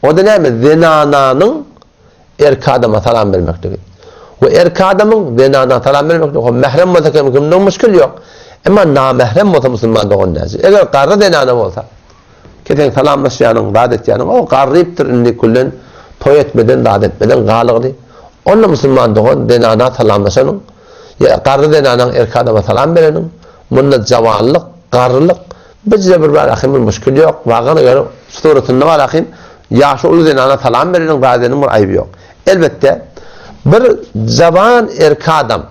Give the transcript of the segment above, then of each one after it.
O-da näme? Zenananyň erkek adama salam bermekligi. We erkek adamyň zenana salam bermekligi. Hop, mährem bolsa kem kimde muşkil ýok. Emma namährem bolsa musulman dogan näce? Eger garry zenana bolsa, ki seň salamlaşýanyň, zat etýäniň, o garrypdyr indi küllen toý etmeden, zat etmeden galygly. Onda musulman dogan zenana salamlaşanyň, ýa garry zenanaň erkek adama salam bereniň, munda jawanlyk, garrylyk Bizde bir bar ahym bir muşkil ýok. Wagana göre suratynda bar ahym ýaşy uly zenana salam bereniň zat edeniň bir aýby ýok. Elbetde bir jawan erki adam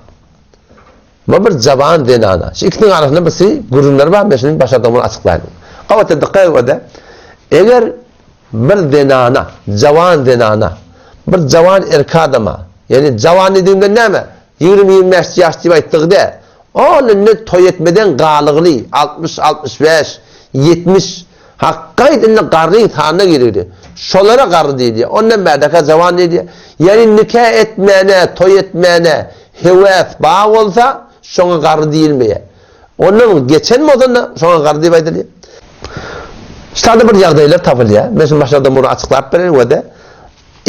we bir jawan zenana şu ikisiniň arasynda bir si gürrüňler bar men şuny başardygymdan açyklaýyn. Gabatda dykgat edip eger bir zenana jawan zenana bir jawan erki adama ýagny jawan diýdigimden näme 20-25 ýaş diýip aýtdygy däl Ol indi toý etmeden galygly, 60, 65, 70, hakgaýt indi garryň sanyna girigdi. Şolara garry diýilýär. Ondan bärdeka jawan diýilýär. Ýagny nika etmäne, toý etmäne höwes bar bolsa, şoňa garry diýilmeýär. Ondan geçen bolsa-da, şoňa garry diýip aýdylýar. Ştada bir ýagdaýlar tapylýar. Men şuny başlarda muny açyklap bereýin we-de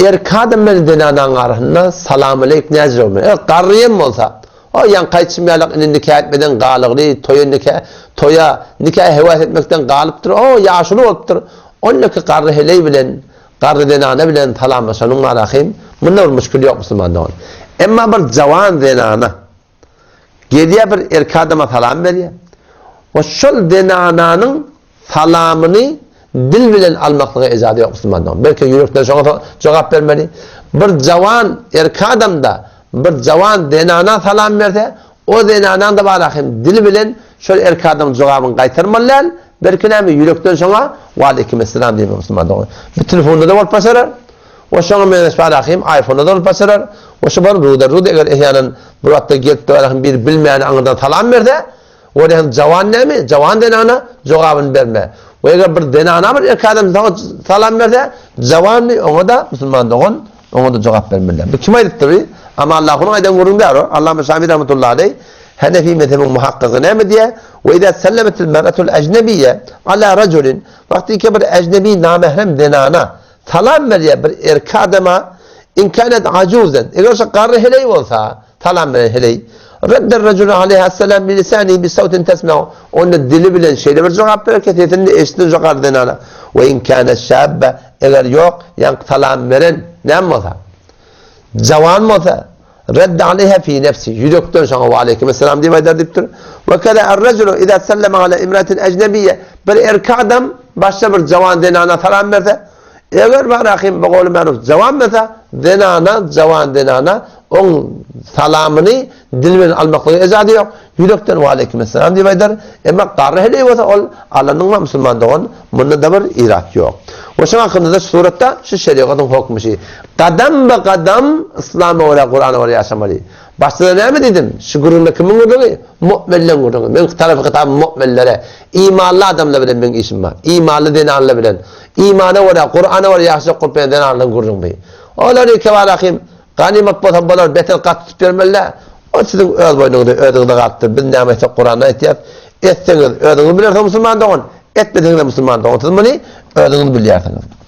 erkek adam bilen zenananyň arasynda salamaleýk näjire bolmaly. Eger garry hem bolsa, O ýaňky aýtşym ýalak indi nika etmeden galygly, toýa nika, toýa, nika höwes etmekden galypdyr, o ýaşuly bolupdyr. Ondaki garry heleý bilen, garry zenana bilen salamlaşanyň bar ahym, munda bir muşkil ýok musulman dogan. Emma bir jawan zenana gelýär bir erkek adama salam berýär. We şol zenananyň Salamyny dil bilen almaklyga ejaza ýok musulman dogan. Belki ýürekden şoňa jogap bermeli. Bir jawan erkek adamda bir jawan zenana salam berse, o zenanaň-da bar hem dil bilen şol erkek adamyň jogabyny gaýtarmaly däl, belki näme ýürekden şoňa Waleýkimessalam diýmeli musulman dogan. Bu telefonda-da bolup başarar. We şoňa meňzeş bar hem iPhone-da-da bolup başarar. We şu bar ruda-rud eger ehýanan bir wagtda gelip-de bar hem biri bilmäni aňyrdan salam berse, Ol hem jawan näme? Jawan zenana jogabyny berme. We eger bir zenana bir erkek adam saňa salam berse, jawanmy oňa-da musulman dogan oňa-da jogap bermeli. Bu kim aýdypdyr bi? Amallahunyň aýdan gürrüňi däl o. Allama Şami rahmetullahi aleý Hanefi mezhebiň muhakkygy näme diýýär? We iza sellemetil mer'atul ejnebiyye ala rajulin Wagtyky bir ejnebi namährem zenana salam berýär bir erkek adama in kanet ajuzen eger şo garry heleý bolsa Salam beren heleý. Redder rejulu aleýhassalam bi lisanihi bi sawtin tesmeu. Onda dili bilen şeýle bir jogap berer ki, sesini eşitsin şo garry zenana. We in kâne şâbbe, eger ýok, ýaňky salam beren näme bolsa, jawan bolsa, redde aleýha fi nefsi, ýürekden şoňa we aleýkimessalam diýip aýdar diýipdir. We keza er-rejulu iza selleme ala imratin ejnebiyye, bir erkek adam başga bir jawan zenana salam berse, Eger bar ahim bu goly maruf jawan bolsa, zenana, jawan zenana oň salamyny dil bilen almaklyga ejady ýok. Ýürekden waleýkimessalam diýip aýdar. Emma garry heleý bolsa ol alanyň bar musulman dogan, munda-da bir irat ýok. We şoň hakynda-da şu suratda şu şerigatyň hokmy şi. Gadam be gadam yslama görä Kurana görä ýaşamaly. Başda-da näme diýdim? Şu gürrüňde kimiň gürrüňi? Mu'minleň gürrüňi. Meň tarapy hitabym mu'minlere. Imanly adamlar bilen meň işim bar. Imanly zenanlar bilen. Imana görä, Kurana görä ýaşajak bolup ýören zenanlaryň gürrüňi bu. Olary kebarakim, ganymat bolsa bolar, beter gaty tutup ýörmeli-dä. Ol siziň öz boýnuňyzda, özüňize galypdyr. Biz näme aýtsak Kuranda aýtýas. Etseňiz, özüňiz bilersiňiz musulman dogan. Etmeseňizem musulman dogan. Siz muny özüňiz bilýärsiňiz.